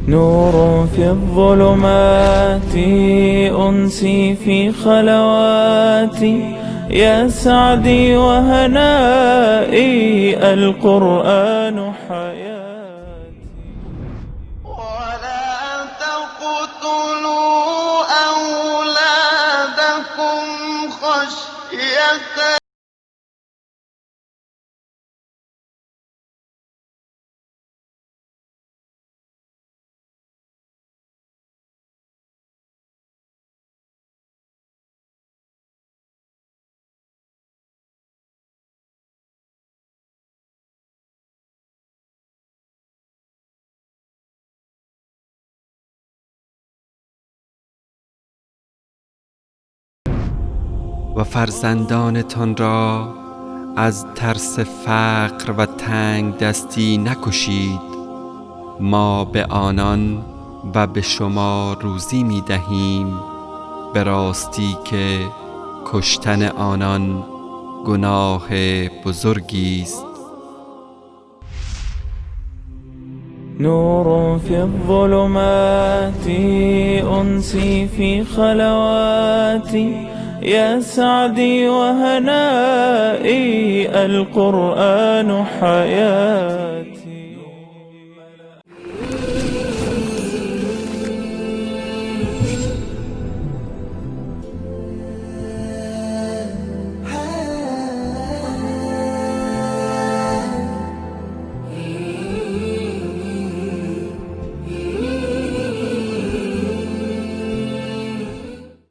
نور في الظلمات، أنسي في خلواتي، يا سعدي وهنائي، القرآن حياتي. ولا تقتلوا أولادكم خشية و فرزندانتان را از ترس فقر و تنگ دستی نکشید، ما به آنان و به شما روزی می دهیم، به راستی که کشتن آنان گناه بزرگی است. نور في الظلمات، أنسي في خلواتي، يا سعدي وهنائي، القرآن حياتي.